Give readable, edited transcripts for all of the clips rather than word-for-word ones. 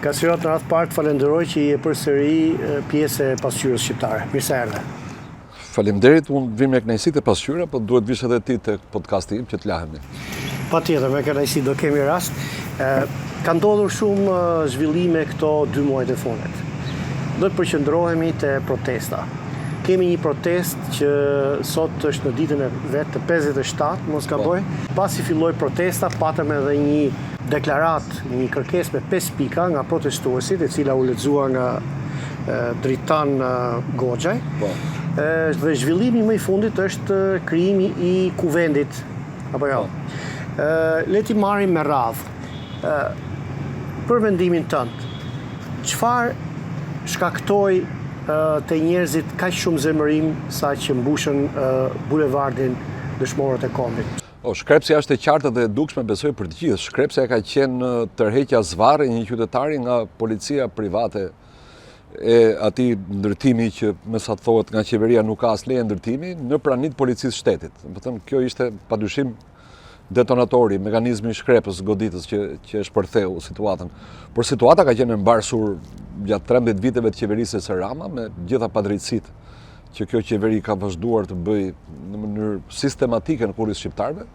Kastriot, në radhë të parë të falenderoj që je përsëri pjesë e pasqyrës shqiptare. Mirë se erdhe. Faleminderit, unë vij me kënaqësi te pasqyra, po duhet vish edhe ti te podcasti im që të lahemi. Patjetër, me kënaqësi do kemi rast. Ka ndodhur shumë zhvillime këto dy muajt e fundit. Do të përqendrohemi te protesta. Kemi një protestë që sot është në ditën e vet të 57, mos gaboj. Po. Pasi filloi protesta, patëm edhe një deklaratë, një kërkesë me 5 pika nga protestuesit, e cila u lexua nga Dritan Goxhaj. Po. Dhe zhvillimi më i fundit është krijimi i kuvendit, apo jo? Po. Le t'i marrim me radhë. Për mendimin tënd, çfarë shkaktoi te njerëzit kaq shumë zemërim sa që mbushën bulevardin Dëshmorët e Kombit? O, shkrepsja është e qartë dhe e dukshme besoj për të gjithë. Shkrepsja ka qenë tërheqja zvarrë e një qytetari nga policia private e atij ndërtimi që me sa thohet nga qeveria nuk ka as leje ndërtimi në prani të policisë shtetit. Domethënë, kjo ishte padyshim detonatori, mekanizmi shkrepës goditës që që e shpërtheu situatën. Por situata ka qenë e mbarsur gjatë 13 viteve të qeverisjes së Rama me gjitha padrejtësitë që kjo qeveri ka vazhduar të bëjë në mënyrë sistematike në kurriz shqiptarëve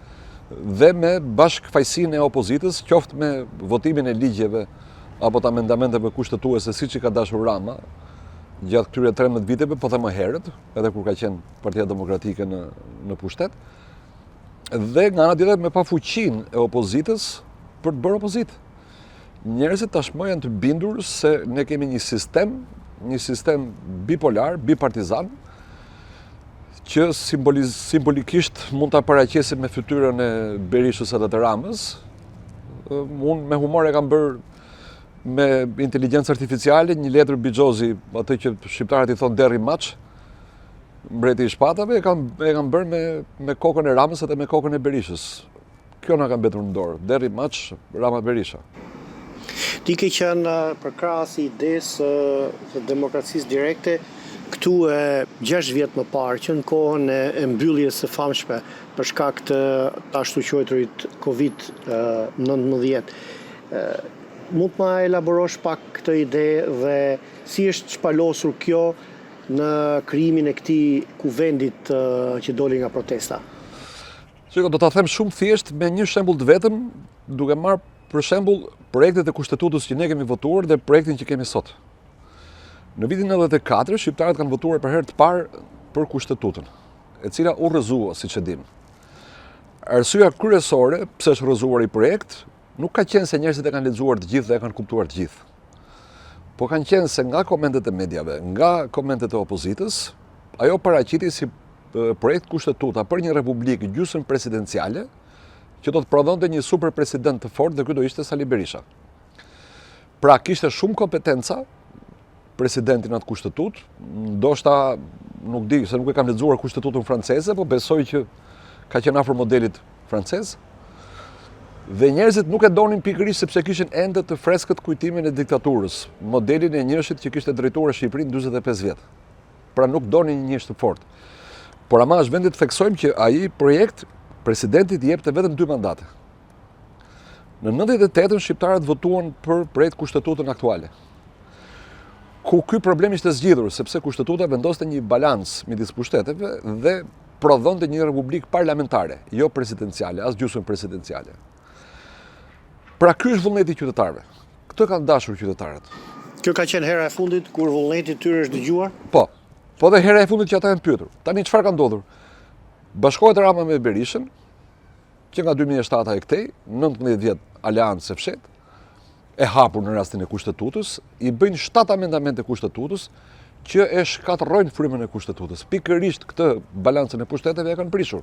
dhe me bashkëfajësinë e opozitës, qoftë me votimin e ligjeve apo të amendamenteve kushtetuese siç i ka dashur Rama gjatë këtyre 13 viteve, po dhe më herët, edhe kur ka qenë Partia Demokratike në në pushtet, dhe nga ana tjetër me pafuqinë e opozitës për të bërë opozitë. Njerëzit tashmë janë të bindur se ne kemi një sistem, një sistem bipolar, bipartizan, që simboliz, simbolikisht mund ta paraqesim me fytyrën e Berishës edhe të Ramës. Unë me humor e kam bërë me inteligjencë artificiale një letër bixhozi, atë që shqiptarët i thonë derri maç, mbreti i shpatave, e kam e kam bërë me me kokën e Ramës edhe me kokën e Berishës. Kjo na ka mbetur në dorë, derri maç, Rama Berisha. Ti ke qenë përkrahës i idesë së demokracisë direkte këtu e 6 vjet më parë, që në kohën e, e mbylljes së famshme për shkak të të ashtuquajturit Covid-19. Mund të ma elaborosh pak këtë ide dhe si është shpalosur kjo në krijimin e këtij kuvendit që doli nga protesta? Shiko, do ta them shumë thjesht me një shembull të vetëm, duke marrë për shembull projektet e kushtetutës që ne kemi votuar dhe projektin që kemi sot. Në vitin 94 shqiptarët kanë votuar për herë të parë për kushtetutën, e cila u rrëzua, siç e dimë. Arsyeja kryesore pse është rrëzuar ai projekt nuk ka qenë se njerëzit e kanë lexuar të gjithë dhe e kanë kuptuar të gjithë. Po kanë qenë se nga komentet e mediave, nga komentet e opozitës, ajo paraqiti si projekt kushtetuta për një republikë gjysmë presidenciale, që do të prodhonte një super president të fortë dhe ky do ishte Sali Berisha. Pra kishte shumë kompetenca presidenti në atë kushtetutë, ndoshta nuk di se nuk e kam lexuar kushtetutën franceze, po besoj që ka qenë afër modelit francez. Dhe njerëzit nuk e donin pikërisht sepse kishin ende të freskët kujtimin e diktaturës, modelin e njëshit që kishte drejtuar Shqipërinë 45 vjet. Pra nuk donin një njësh të fortë. Por ama është vendi të theksojmë që ai projekt presidentit i jepte vetëm dy mandate. Në 98-ën shqiptarët votuan për projekt kushtetutën aktuale. Ku ky problem ishte zgjidhur, sepse kushtetuta vendoste një balancë midis pushteteve dhe prodhonte një republikë parlamentare, jo presidenciale, as gjysmë presidenciale. Pra ky është vullneti i qytetarëve. Këtë kanë dashur qytetarët. Kjo ka qenë hera e fundit kur vullneti i tyre është dëgjuar? Po. Po dhe hera e fundit që ata janë pyetur. Tani çfarë ka ndodhur? Bashkohet Rama me Berishën, që nga 2007 e këtej, 19 vjet aleancë e fshehtë, e hapur në rastin e kushtetutës, i bëjnë 7 amendamente kushtetutës që e shkatërrojnë frymën e kushtetutës. Pikërisht këtë balancën e pushteteve e kanë prishur.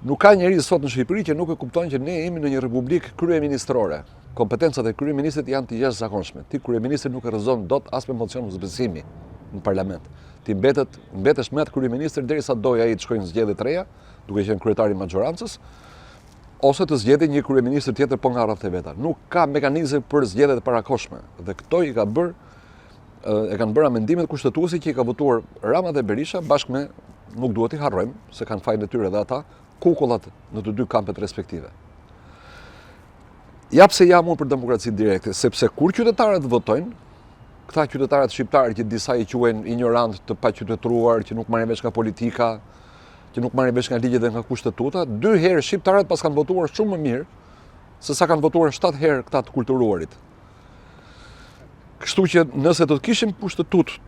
Nuk ka njeri sot në Shqipëri që nuk e kupton që ne jemi në një republikë kryeministrore. Kompetencat e kryeministrit janë të jashtëzakonshme. Ti kryeministrin nuk e rrëzon dot as me mocion mosbesimi në parlament. Ti mbetet mbetesh me atë kryeministër derisa dojë ai të shkojë në zgjedhje të reja, duke qenë kryetari i maxhorancës, ose të zgjedhë një kryeministër tjetër po nga radhët e veta. Nuk ka mekanizëm për zgjedhje të parakohshme dhe këto i ka bërë e kanë bërë amendimet kushtetuese që i ka votuar Rama dhe Berisha bashkë me nuk duhet t'i harrojmë se kanë fajin e tyre dhe ata kukullat në të dy kampet respektive. Ja pse jam unë për demokraci direkte, sepse kur qytetarët votojnë, këta qytetarët shqiptarë që disa i quajnë injorantë të paqytetëruar, që nuk marrin vesh nga politika, që nuk marrin vesh nga ligjet dhe nga kushtetuta, dy herë shqiptarët paskan votuar shumë më mirë se sa kanë votuar 7 herë këta të kulturuarit. Kështu që nëse do të kishim kushtetutë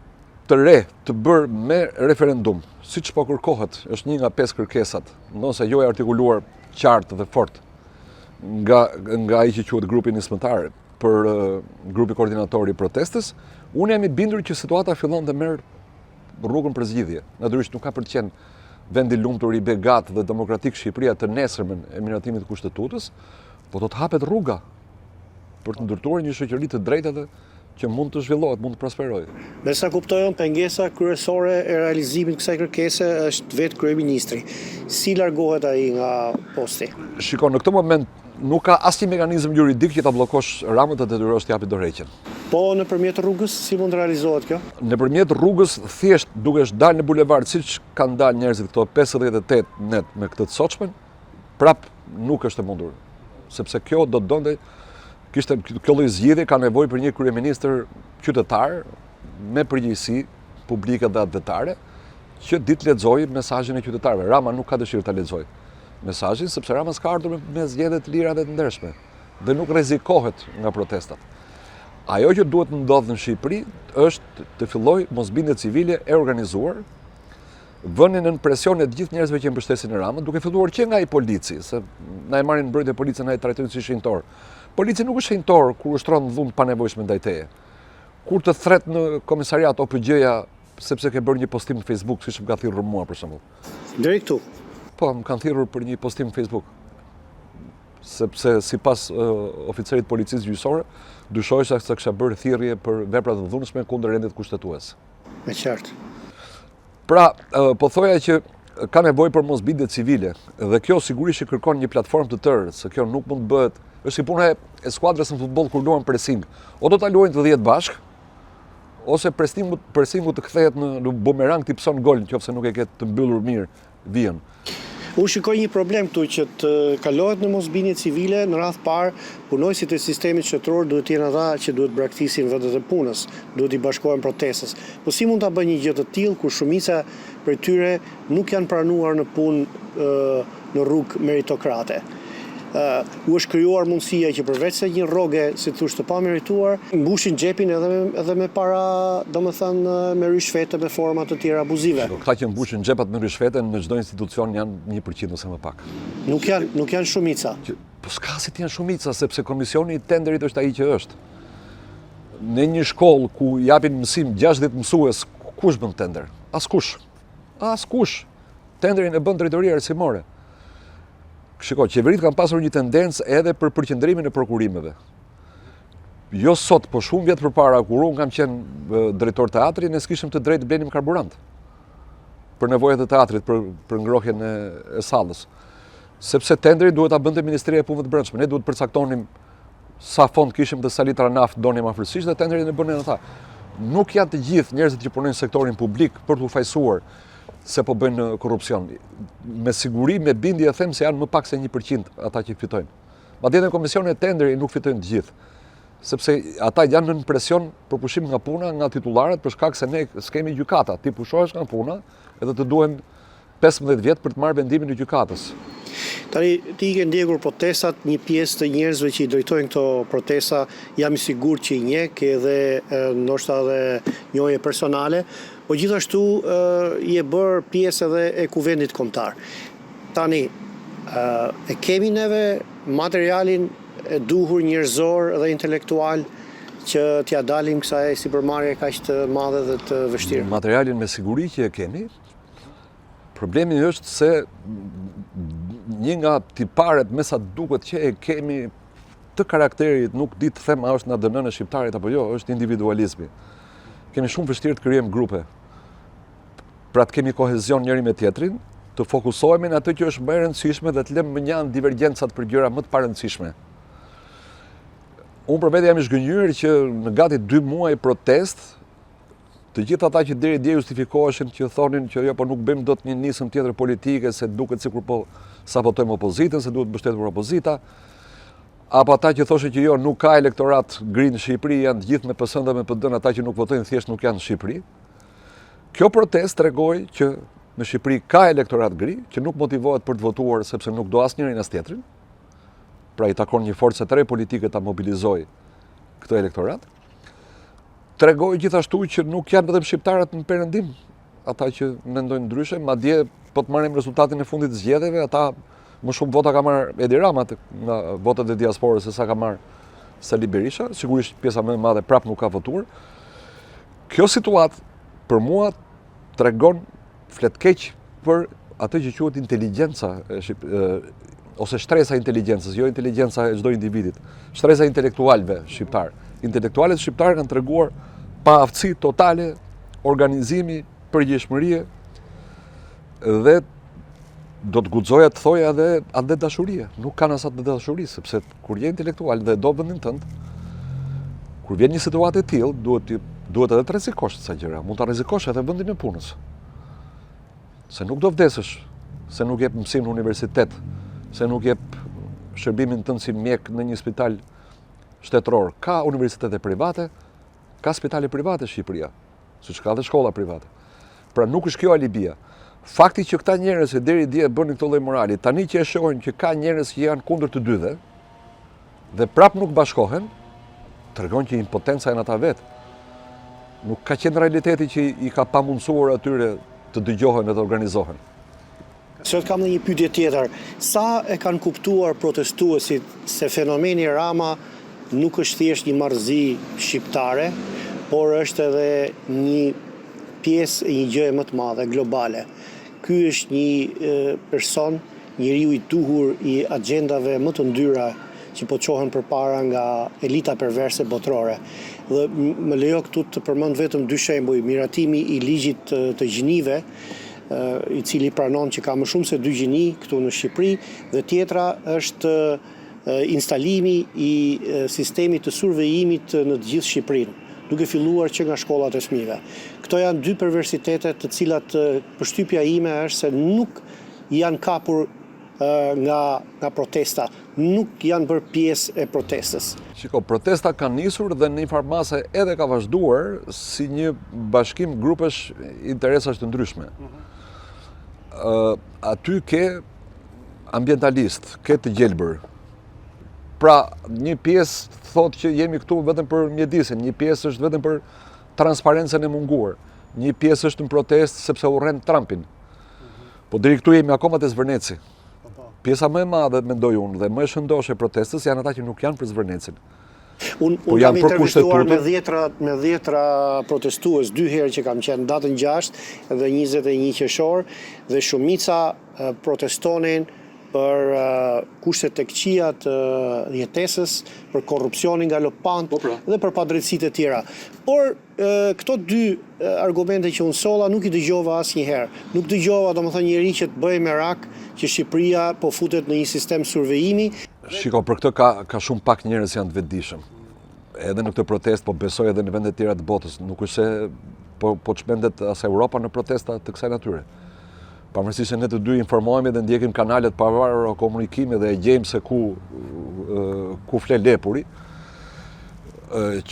të re të bërë me referendum, siç po kërkohet, është një nga pesë kërkesat, ndonëse jo e artikuluar qartë dhe fort nga nga ai që quhet grupi nismëtar për grupi koordinator i protestës, unë jam i bindur që situata fillon të merr rrugën për zgjidhje. Natyrisht nuk ka për të qenë vend i lumtur i begatë dhe demokratik Shqipëria të nesërmen e miratimit të kushtetutës, po do të hapet rruga për të ndërtuar një shoqëri të drejtë dhe që mund të zhvillohet, mund të prosperojë. Me sa kuptoj unë, pengesa kryesore e realizimit të kësaj kërkese është vetë kryeministri. Si largohet ai nga posti? Shiko, në këtë moment nuk ka asnjë mekanizëm juridik që ta bllokosh Ramën ta detyrosh të japi dorëheqjen. Po nëpërmjet rrugës, si mund të realizohet kjo? Nëpërmjet rrugës, thjesht duke dalë në bulevard, siç kanë dalë njerëzit këto 58 net me këtë të sotshmen, prap nuk është e mundur, sepse kjo do të donte kishte kjo lloj zgjidhje ka nevojë për një kryeministër qytetar me përgjegjësi publike dhe atdhetare që di të lexojë mesazhin e qytetarëve. Rama nuk ka dëshirë ta lexojë mesazhin sepse Rama s'ka ardhur me, me zgjedhje të lira dhe të ndershme dhe nuk rrezikohet nga protestat. Ajo që duhet të ndodhë në Shqipëri është të fillojë mosbindje civile e organizuar vënien nën presion e të gjithë njerëzve që mbështesin Ramën, duke filluar që nga ai polici, se na e marrin mbrojtje policin, na e trajtojnë si shenjtor. Polici nuk është shenjtor kur ushtron dhunë të panevojshme ndaj teje. Kur të thret në komisariat OPGJ-ja sepse ke bërë një postim në Facebook, siç më ka thirrur mua për shembull. Deri këtu. Po, më kanë thirrur për një postim në Facebook. Sepse sipas uh, oficerit të policisë gjyqësore, dyshohej se kisha bërë thirrje për vepra të dhunshme kundër rendit kushtetues. E qartë. Pra, po thoja që ka nevojë për mosbindje civile dhe kjo sigurisht që kërkon një platformë të tërë, se kjo nuk mund të bëhet. Është si puna e skuadrës në futboll kur luan pressing. O do ta luajnë të 10 bashkë, ose pressingu pressingu të kthehet në në bumerang ti pëson gol nëse nuk e ke të mbyllur mirë vijën. Unë shikoj një problem këtu që të kalohet në mosbindje civile, në radhë të parë, punonjësit e sistemit shtetëror duhet të jenë ata që duhet të braktisin vendet e punës, duhet t'i bashkohen protestës. Po si mund ta bëjnë një gjë të tillë kur shumica prej tyre nuk janë pranuar në punë në rrugë meritokrate? U është krijuar mundësia që përveçse një rroge, si të thuash, të pamerituar, mbushin xhepin edhe me, edhe me para, domethënë me ryshfete, me forma të tjera abuzive. Shiko, këta që mbushin xhepat me ryshfete në çdo institucion janë 1% ose më pak. Nuk janë, nuk janë shumica. Që, po s'ka si të jenë shumica, sepse komisioni i tenderit është ai që është. Në një shkollë ku japin mësim 60 mësues, kush bën tender? Askush. Askush. Tenderin e bën drejtoria arsimore. Shiko, qeveritë kanë pasur një tendencë edhe për përqendrimin e prokurimeve. Jo sot, po shumë vjet përpara, kur unë kam qenë drejtor teatri, ne s'kishim të drejtë të blenim karburant për nevojat e teatrit, për, për ngrohjen e, e sallës. Sepse tenderin duhet ta bënte Ministria e Punëve të Brendshme. Ne duhet të përcaktonim sa fond kishim dhe sa litra naftë donim afërsisht dhe tenderin e bënin ata. Nuk janë të gjithë njerëzit që punojnë në sektorin publik për t'u fajësuar se po bëjnë korrupsion. Me siguri, me bindje e them se janë më pak se 1% ata që fitojnë. Madje në komisione tenderi nuk fitojnë të gjithë, sepse ata janë nën presion për pushim nga puna nga titullarët për shkak se ne s'kemi gjykata. Ti pushohesh nga puna edhe të duhen 15 vjet për të marrë vendimin e gjykatës. Tani, ti i ke ndjekur protestat, një pjesë të njerëzve që i drejtojnë këto protesta, jam i sigurt që i njeh, ke edhe ndoshta edhe njohje personale, po gjithashtu je bërë pjesë edhe e Kuvendit Kombëtar. Tani, e kemi neve materialin e duhur njerëzor dhe intelektual që t'ia dalim kësaj sipërmarrje kaq të madhe dhe të vështirë? Materialin me siguri që e kemi, Problemi është se një nga tiparet me sa duket që e kemi të karakterit, nuk di të them a është në ADN-në e shqiptarit apo jo, është individualizmi. Kemi shumë vështirë të krijojmë grupe. Pra të kemi kohezion njëri me tjetrin, të fokusohemi në atë që është më e rëndësishme dhe të lëmë mënjanë divergjencat për gjëra më të parëndësishme. Unë për vete jam i zhgënjyer që në gati 2 muaj protestë Të gjithë ata që deri dje justifikoheshin që thonin që jo po nuk bëjmë dot një nismë tjetër politike se duket sikur po sabotojmë opozitën, se duhet mbështetur opozita. Apo ata që thoshin që jo, nuk ka elektorat gri në Shqipëri, janë të gjithë me PS-në dhe me PD-në, ata që nuk votojnë thjesht nuk janë në Shqipëri. Kjo protestë tregoi që në Shqipëri ka elektorat gri, që nuk motivohet për të votuar sepse nuk do as njërin as tjetrin. Pra i takon një force të re politike ta mobilizojë këtë elektorat. Tregoi gjithashtu që nuk janë vetëm shqiptarët në perëndim, ata që mendojnë ndryshe, madje po të marrim rezultatin e fundit të zgjedhjeve, ata më shumë vota ka marrë Edi Rama nga votat e diasporës se sa ka marrë Sali Berisha, sigurisht pjesa më e madhe prapë nuk ka votuar. Kjo situatë për mua tregon flet keq për atë që quhet inteligjenca e shqip, e, ose shtresa e inteligjencës, jo inteligjenca e çdo individit, shtresa e intelektualëve shqiptarë. Intelektualët shqiptarë kanë treguar paaftësi totale organizimi, përgjegjshmërie dhe do të guxoja të thoja edhe atdhedashurie. Nuk kanë as atdhedashuri, sepse kur je intelektual dhe do vendin tënd, kur vjen një situatë e tillë, duhet të duhet edhe të rrezikosh disa gjëra. Mund ta rrezikosh edhe vendin e punës. Se nuk do vdesësh, se nuk jep mësim në universitet, se nuk jep shërbimin tënd si mjek në një spital shtetëror. Ka universitete private, Ka spitale private Shqipëria, siç ka dhe shkolla private. Pra nuk është kjo alibia. Fakti që këta njerëz që deri dje bënin këtë lloj morali, tani që e shohin që ka njerëz që janë kundër të dyve dhe prap nuk bashkohen, tregon që impotenca janë ata vetë. Nuk ka qenë realiteti që i ka pamundësuar atyre të dëgjohen dhe të organizohen. Sot kam dhe një pyetje tjetër. Sa e kanë kuptuar protestuesit se fenomeni Rama nuk është thjesht një marrëzi shqiptare, por është edhe një pjesë e një gjëje më të madhe, globale. Ky është një person, njeriu i duhur i axhendave më të ndyra që po çohen përpara nga elita perverse botërore. Dhe më lejo këtu të përmend vetëm dy shembuj, miratimi i ligjit të gjinive, i cili pranon që ka më shumë se dy gjini këtu në Shqipëri dhe tjetra është instalimi i sistemit të survejimit në të gjithë Shqipërinë, duke filluar që nga shkollat e fëmijëve. Këto janë dy perversitete të cilat përshtypja ime është se nuk janë kapur nga nga protesta, nuk janë bërë pjesë e protestës. Shiko, protesta ka nisur dhe në një farë mase edhe ka vazhduar si një bashkim grupesh interesash të ndryshme. Mm -hmm. Aty ke ambientalist, ke të gjelbër. Pra, një pjesë thotë që jemi këtu vetëm për mjedisin, një pjesë është vetëm për transparencën e munguar, një pjesë është në protestë sepse urren Trumpin. Po deri këtu jemi akoma te Zvërneci. Po, po. Pjesa më e madhe, mendoj unë, dhe më e shëndoshë e protestës janë ata që nuk janë për Zvërnecin. Unë po unë kam intervistuar me dhjetra, me dhjetra protestues dy herë që kam qenë, datën 6 dhe 21 qershor, dhe shumica protestonin për kushtet e këqija të jetesës, për korrupsionin galopant po, pra. dhe për padrejtësitë e tjera. Por Këto dy argumente që unë solla nuk i dëgjova asnjëherë. Nuk dëgjova, domethënë, njeri që të bëhej merak që Shqipëria po futet në një sistem survejimi. Shiko, për këtë ka ka shumë pak njerëz që janë të vetëdijshëm. Edhe në këtë protestë, po besoj edhe në vende të tjera të botës, nuk është se po po çmendet as Europa në protesta të kësaj natyre. Pavarësisht se ne të dy informohemi dhe ndjekim kanale të pavarura komunikimi dhe e gjejmë se ku ku fle lepuri,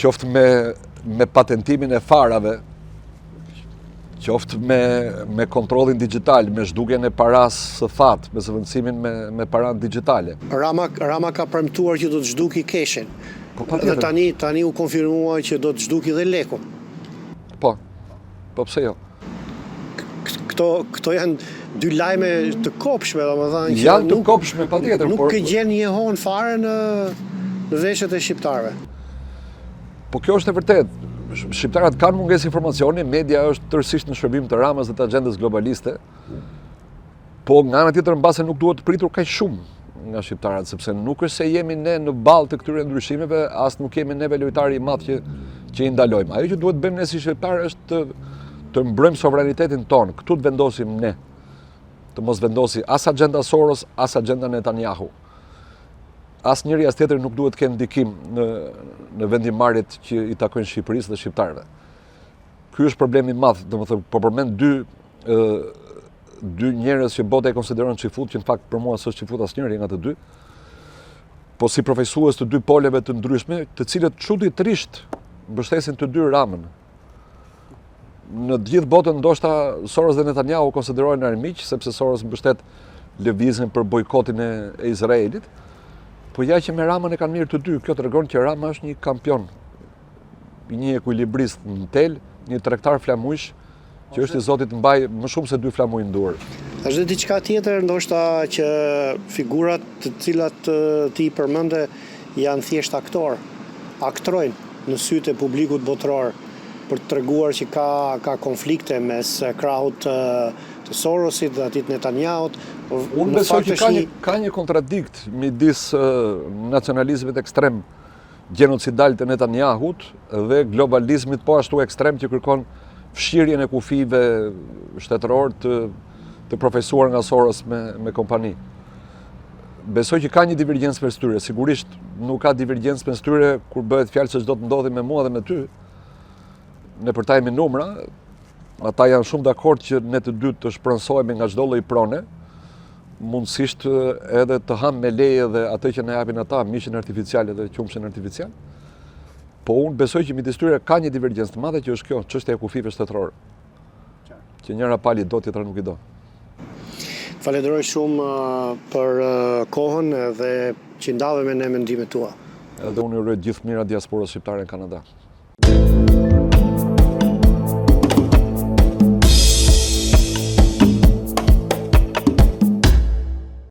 qoftë me me patentimin e farave, qoftë me me kontrollin dixhital, me zhdukjen e parasë së thatë, me zëvendësimin me me paranë dixhitale. Rama Rama ka premtuar që do të zhduki keshin. Po patjetër. Dhe tani tani u konfirmua që do të zhduki dhe lekun. Po. Po pse jo? Këto këto janë dy lajme të kobshme, domethënë që janë të kobshme patjetër, por nuk gjen jehonë fare në në veshët e shqiptarëve. Po kjo është e vërtetë. Shqiptarët kanë mungesë informacioni, media është tërësisht në shërbim të Ramës dhe të agjendës globaliste. Po nga ana tjetër mbase nuk duhet të pritur kaq shumë nga shqiptarët, sepse nuk është se jemi ne në ballë të këtyre ndryshimeve, as nuk jemi neve lojtari i madh që që i ndalojmë. Ajo që duhet të bëjmë ne si shqiptarë është të të mbrojmë sovranitetin tonë. Këtu të vendosim ne. Të mos vendosi as agjenda Soros, as agjenda Netanyahu. As njëri as tjetri nuk duhet të kenë ndikim në në vendimmarrjet që i takojnë Shqipërisë dhe shqiptarëve. Ky është problemi i madh, domethënë po përmend dy ë dy njerëz që bota e konsideron çifut, që në fakt për mua s'është çifut asnjëri nga të dy. Po si përfaqësues të dy poleve të ndryshme, të cilët çuditërisht mbështesin të dy Ramën. Në të gjithë botën ndoshta Soros dhe Netanyahu konsiderohen armiq sepse Soros mbështet lëvizjen për bojkotin e Izraelit. Po ja që me Ramën e kanë mirë të dy, kjo tregon që Rama është një kampion, një ekuilibrist në tel, një tregtar flamujsh, që është i zoti të mbajë më shumë se dy flamuj në duar. Është dhe diçka tjetër, ndoshta që figurat të cilat ti i përmende janë thjesht aktorë, aktrojnë në sytë e publikut botëror për të treguar që ka ka konflikte mes krahut të të Sorosit dhe atij të Netanyahut. Unë besoj që ka një ka një kontradikt midis nacionalizmit ekstrem gjenocidal të Netanyahut dhe globalizmit po ashtu ekstrem që kërkon fshirjen e kufijve shtetërorë të të përfaqësuar nga Soros me me kompani. Besoj që ka një divergjencë mes tyre, sigurisht nuk ka divergjencë mes tyre kur bëhet fjalë se ç'do të ndodhi me mua dhe me ty. Ne për ta jemi numra, ata janë shumë dakord që ne të dy të shpronësohemi nga çdo lloj prone, mundësisht edhe të hamë me leje dhe atë që na japin ata, mishin artificial edhe qumështin artificial. Po unë besoj që midis tyre ka një divergjencë të madhe që është kjo, çështja e kufijve shtetërorë. Që njëra palë i do, tjetra nuk i do. Falenderoj shumë për kohën dhe që ndave me ne mendimet tua. Edhe unë i uroj gjithë të mirat diasporës shqiptare në Kanada.